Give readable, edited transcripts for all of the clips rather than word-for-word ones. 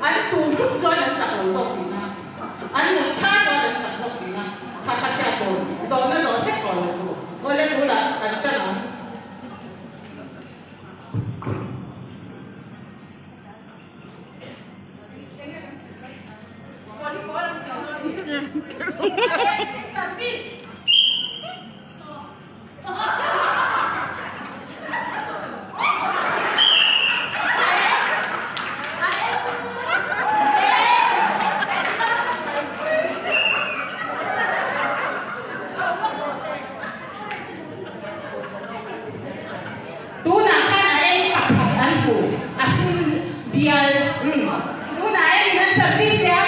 An tum ṭhup chuan an chak lo zawk tihna, an mut ṭha chuan an chak zawk tihna kha kha hriat tur, zawhna zawh sek tawh lo tur. Awle tunah kan ṭan ang. Tunah khan a ei pakhat an hmu a hring bial tunah en in an service leh a.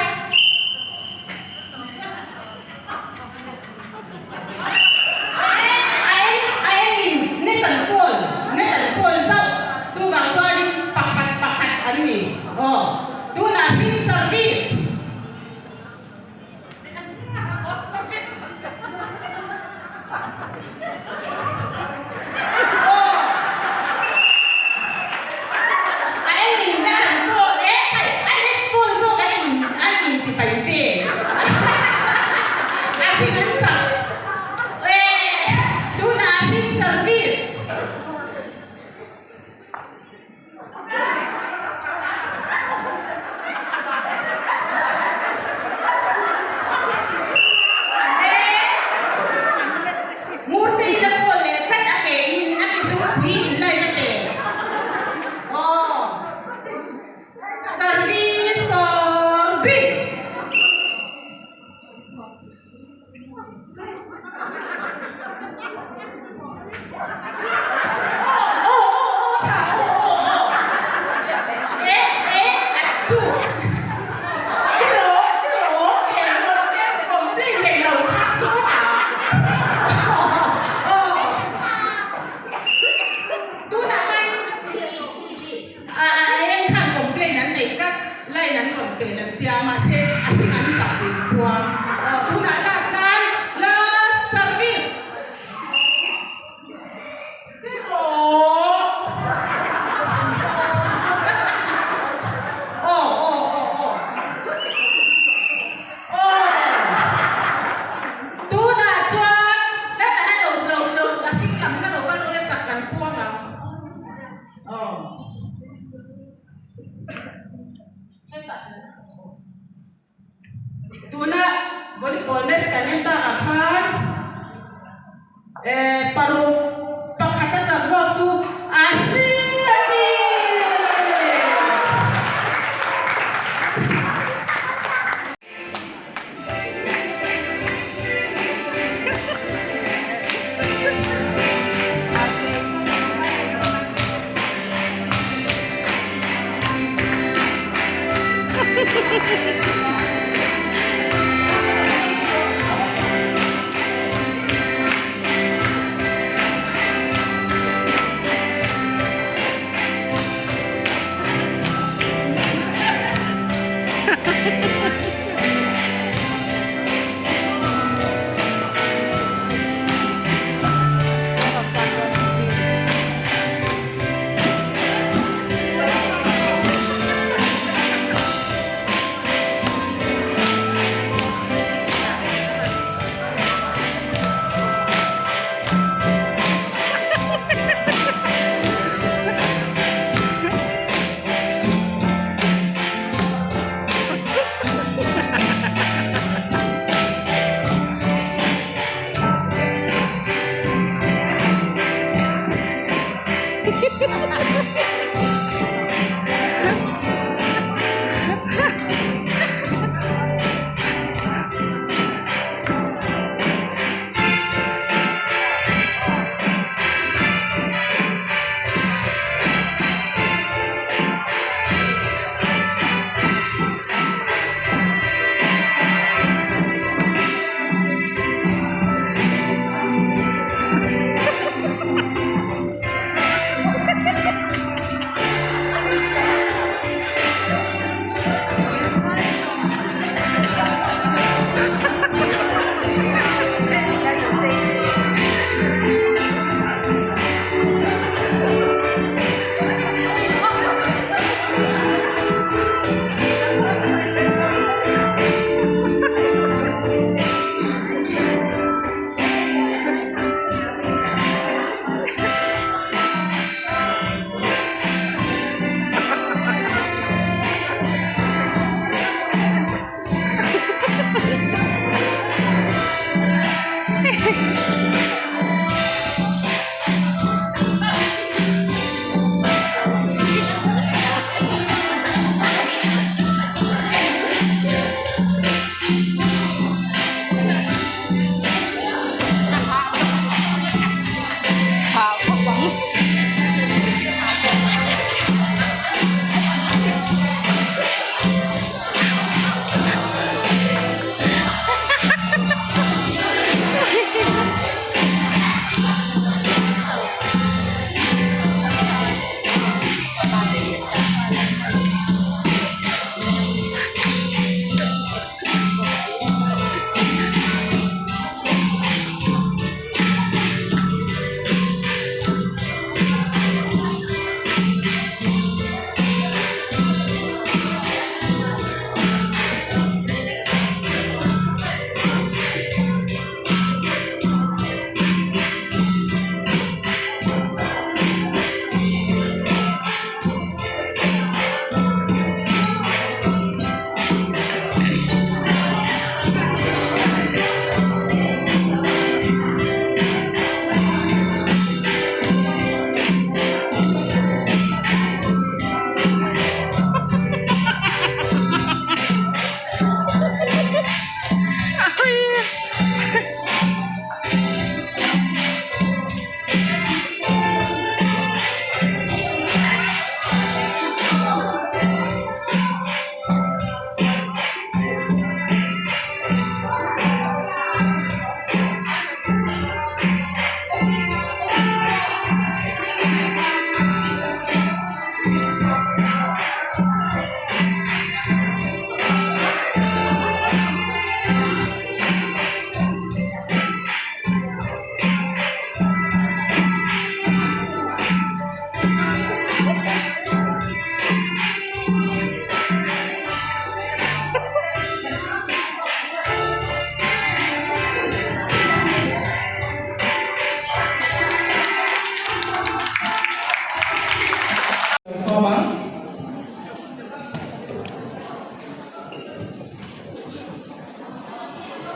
A en a en in net an fall net an fall zauh chuvang chuanin pakhat pakhat an ni aw tunah hring service. A en in net an fall e khai a net fall zawk an in an in chipai ve a thing an chak e tunah a hring service. Murti in a call leh tlat a ke in a ti zungpui in line a pe aw service service. Line an rawn pe dan tia mahse a hring an chak in puang tunah last nan last service cheraw aw aw aw aw aw tunah chuan hetah hian lo lo lo a hring lam kha lo kal ula chak kan puang ang aw. Tuna volleyball match kan en takah khan eh paruk pakhat a chak zawk chu a hring a ni.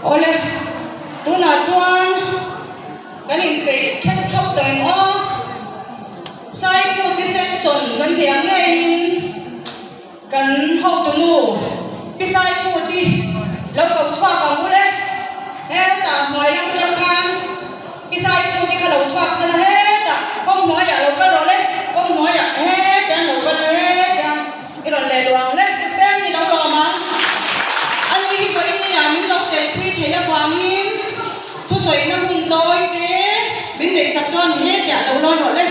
Awle, tunah chuan kan inpeih theuh theuh tawh em aw? Saiput Reception kan tih ang ngeiin kan hotunu Pi Saiput hi lo ko chhuak ang u le. Hetah hnuai lam atang khan Pi Saiput hi kha lo chhuak sela hetah kawng hnuaiah lo kal rawh le, kawng hnuaiah hetiang lo kal hetiang i rawn leh luh ang le, peng ni lo lawm ang. Ani hi vawiin min lo telpui thei avangin Thusawina hun tawi te min neihsak dawn ni hle tiah lo lawn rawh le.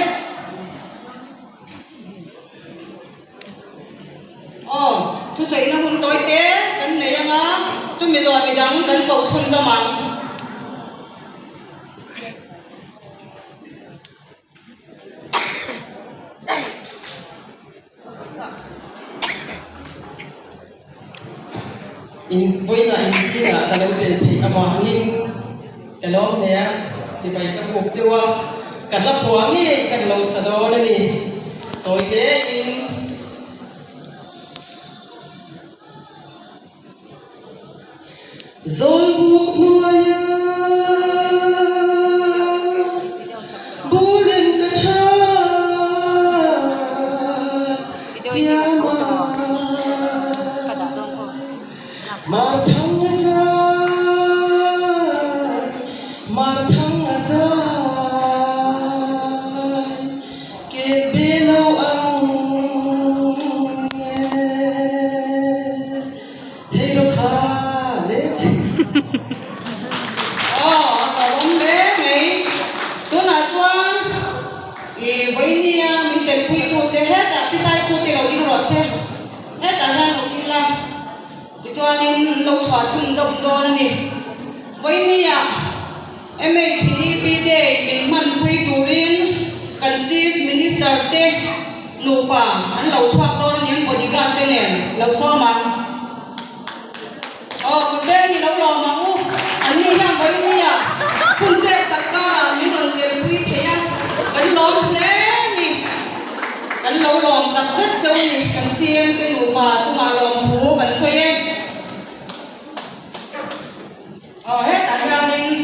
Aw, thusawina hun tawi te kan nei anga chumi zawn midang kan koh chhun zawm ang. Vawiinah inzingah ka lo tel theih avangin ka lawm hle a, chibai ka buk cheu a, ka hla phuah ngei kan lo sa dawn a ni. Tawi tein. Zawlbuk hnuaia bulin ka tha chiam a, Mar thang a zai, mar thang a zai, ke be lo ang e. Chei lo kha le. Aw, a ka awm hle mai. Tunah chuan i vawinia min telpuitute hetah pisaitute lo ding rawh se. Hetah hian lo ding la, tichuanin an lo chhuah chhun deuh dawn a ni. Vawinia MHEP Day min hmanpui turin kan Chief Minister te nupa an lo chhuak dawn a ni an bodyguard te nen lo sawm ang. Aw kut veng hi lo lawm ang u, an ni hian vawinia hun tlek tak karah min rawn telpui thei a, kan lawm hle a ni. Kan lo lawm tak zet cheu a ni, kan CM te nupa chungah lawm thu kan sawi e. Aw hetah hianin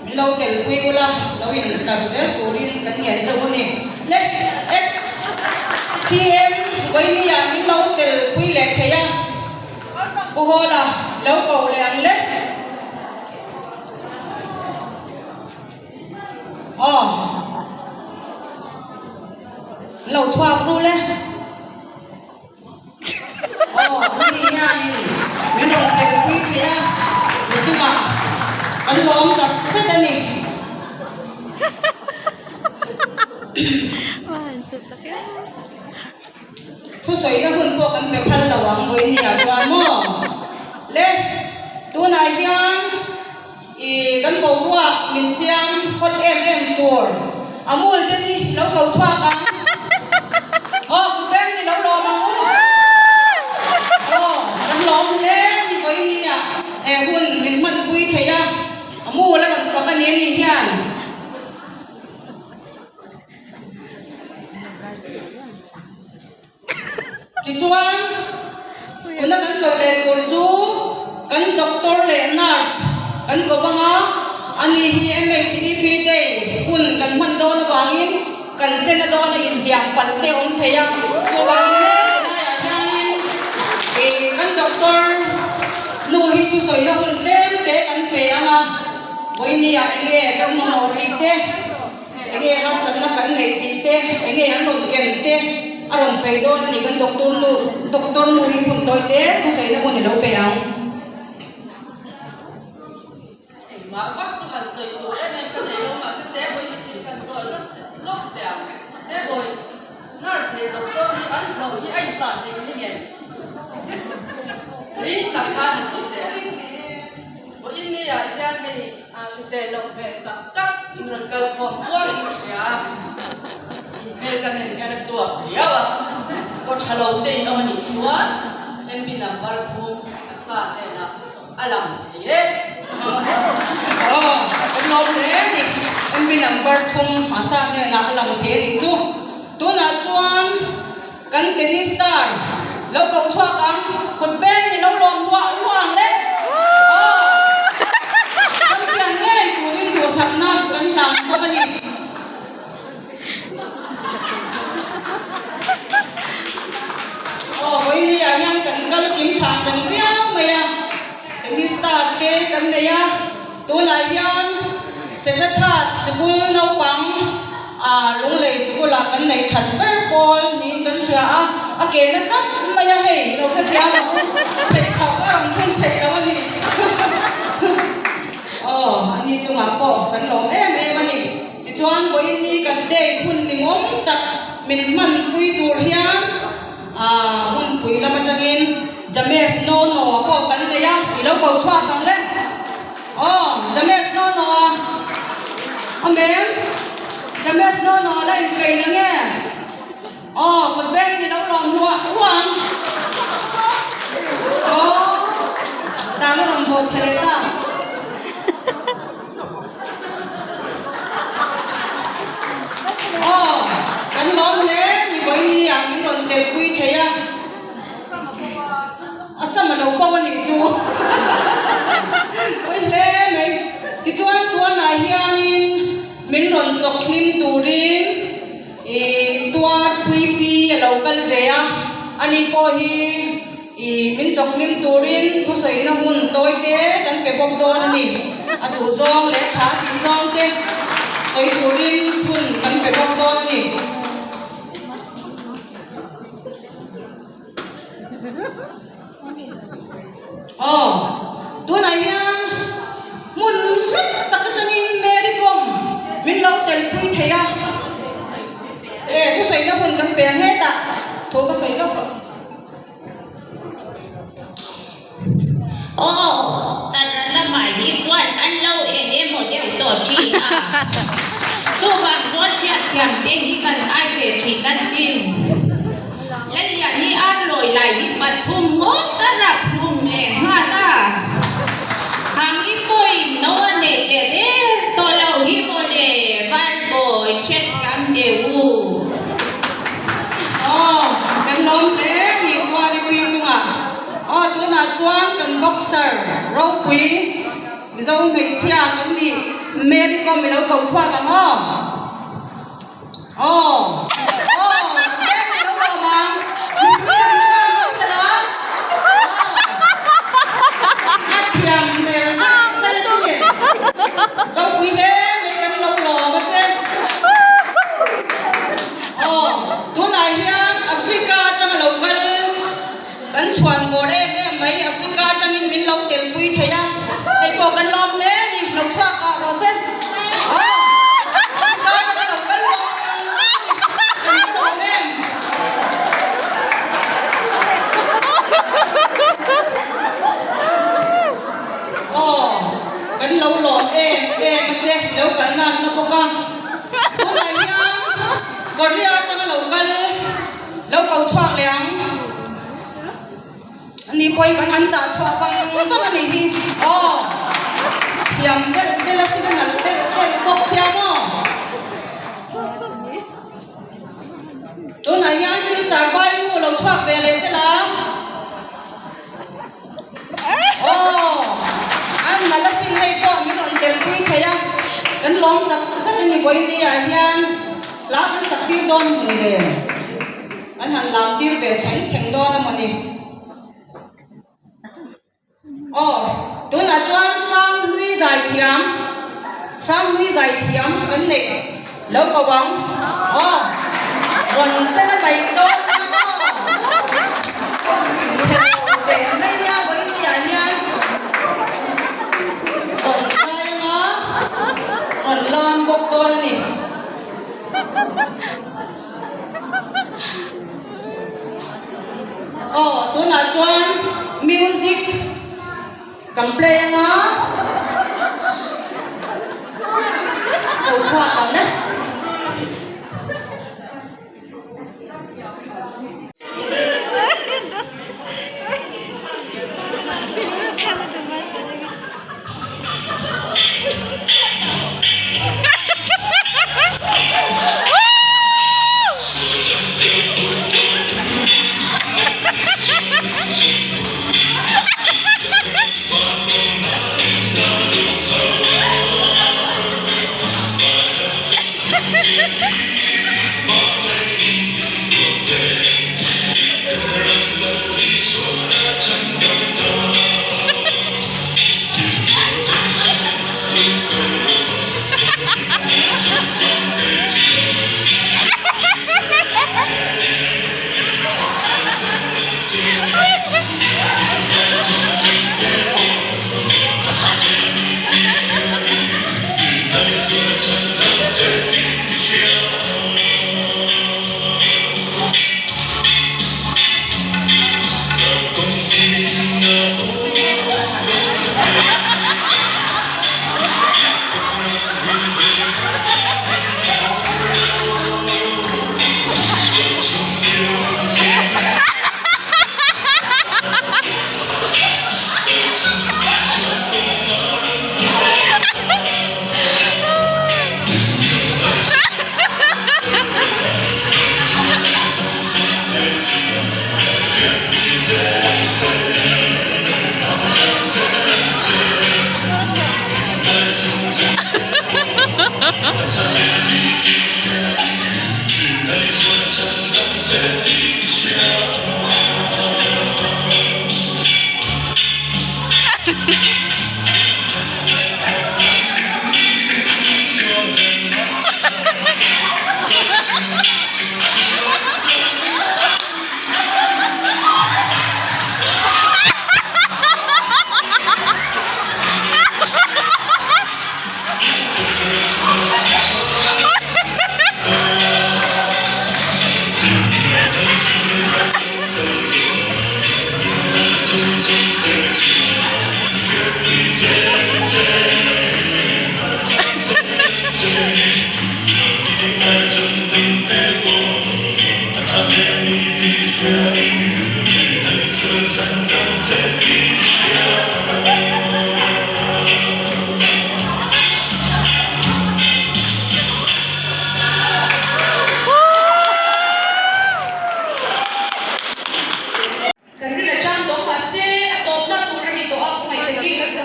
min lo telpui ula, lo intlar zel turin kan ngen chauh a ni. Le SCM Vawinia min lo telpui leh thei a, Pu Hawla lo ko leh ang le. Aw lo chhuak ru le. Aw, ani hianin min rawn telpui thei a, mi chungah kan lawm tak zet a ni. Thusawina hun pawh kan pe phal lo ang vawinia chuan maw? Le, tunah hian i kan boruak min siam hawt em em tur a mul te ni lo ko chhuak ang. Aw, ku peng ni lo lawm ang u. Aw, kan lawm hle ni vawinia he hun min hmanpui thei a, a mul a rawn fak a ni a ni hian. Tichuan, tuna kan koh leh tur chu kan doctor leh nurse kan ko vang a, ani hi MHEP Day hun kan hman dawn avangin kan chena dawn a inhliam palh te awm thei a, chuvangin mek laiah hianin ih kan doctor nu hi chu sawina hun tlem te kan pe ang a, vawinia enge kan mamawh tih te. Enge harsatna kan neih tih te, enge an rawn ken te a rawn sawi dawn a ni. Kan doctor nu, doctor nu hi hun tawi te thusawina hun i lo pe ang. Engmah vak chu han sawi tur em em ka nei lo, mahse te bawi hi thil kan zawl lawk lawk teh ang. Te bawi nurse leh doctor hi an hlauh hi a insan thei ni nge? Ring tak khan han sawi teh ang. Vawiin ni ah hian hei a hrisel loh hmel tak tak in rawn kal khawm kualin ka hria a, in hmel ka nen hian a chuak riau a, aw tha lo te in awm a nih chuan MP number thum a sa hnenah a lang thei e. Aw kan lawm hle a ni, MP number thum a sa hnenah a lang thei a nih chu. Tunah chuan Kan tennis star lo koh chhuak ang, kut beng i lo lawm luah luah ang le. Aw. Tunah hian Secrethat sikul naupang ah Lunglei sikulah kan neih that ber pawl niin kan hria a, a ke na tlat mai a hei lo hrethiam ang u, pheikhawk a rawn phun theih lo a ni. Aw a ni chungah pawh kan lawm em em a ni. Tichuan vawiin ni kan day hun limawm tak min hmanpui tur hian Ah, hunpui lam atangin James Nono a pawh kan nei a, i lo ko chhuak ang le. Aw, James Nono a, Amen. James Nono a la inpeih na nge? Aw, kut beng i lo lawm hluah hluah ang. Aw, dan a rawn bawh chhe leh ta. Aw, kan lawm hle ni vawiini ah min rawn telpui thei a, a sam a lo pau a nih chu pawi hle mai. Tichuan tuanah hianin min rawn chawk hlim turin ih tuarpui pi a lo kal ve a, ani pawh hi. I min chawkhlim turin thusawina hmun tawi te kan pe bawk dawn a ni. A duh zawng leh tha tih zawng te sawi turin hun kan pe bawk dawn a ni. Aw, tunah hian hmun hlat tak atangin Mary Kom min lo telpui thei a. E, thusawina hun kan pe ang hetah thu ka sawi lawk rawh. Aw, tar lamah hi chuan an lo eng emaw deuh tawh thin a, chuvang chuan hriatthiam te hi kan ai ve thin a chin. Lallian hi ar lawi lai hi pathum ngawt a rap hlum leh nghal a, Hangi pawhin no a neih leh der tawh loh hi mawle, Valbawi hriatthiam deuh u. Aw, kan lawm hle ni Kuaripui chungah. Aw, tunah chuan kan boxer ropui Mizo hmeichhia kan nih Mary Kom i lo ko chhuak ang aw. Aw, aw, eng i lo lawm ang. Mipui ang na lawm boxer a. Aw, a thiam hmel zat zat a chungin ropui hle mai kan lo lawm a che. Aw, tunah hian Africa atanga lo kal kan chhuan vawr em em mai, Africa atangin min lo telpui thei a, hei pawh kan lawm hle a ni, lo chhuak ah rawh se. Aw, Africa atanga lo kal kan va lawm em. Aw, kan lo lawm em em a che, lo kalna an la bawk a. Tunah hian Korea atanga lo kal lo ko chhuak leh ang. Ani pawhin kan han chah chhuah vang vang a nih hi. Aw, thiam delh delh a sin a nalh delh delh bawk sia maw? Tunah hian Silchar vai nu lo chhuak ve leh sela. Aw, an nalh asin hei pawh min rawn telpui thei a, kan lawm tak zet a ni vawiin ah hian hla kan sak tir dawn a mawni le, an han lam tir ve chheng chheng dawn a mawni. Aw, tunah chuan Hranghlui zaithiam, Hranghlui zaithiam kan neih lo ko ang. Aw, rawn chen a mai dawn a nia maw? Chhe lo teh mai nia vawiin hian rawn zai anga rawn lam bawk dawn a ni. Aw, tunah chuan music. Kan play anga ko chhuak ang e.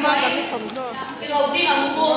mai. I lo ding ang u.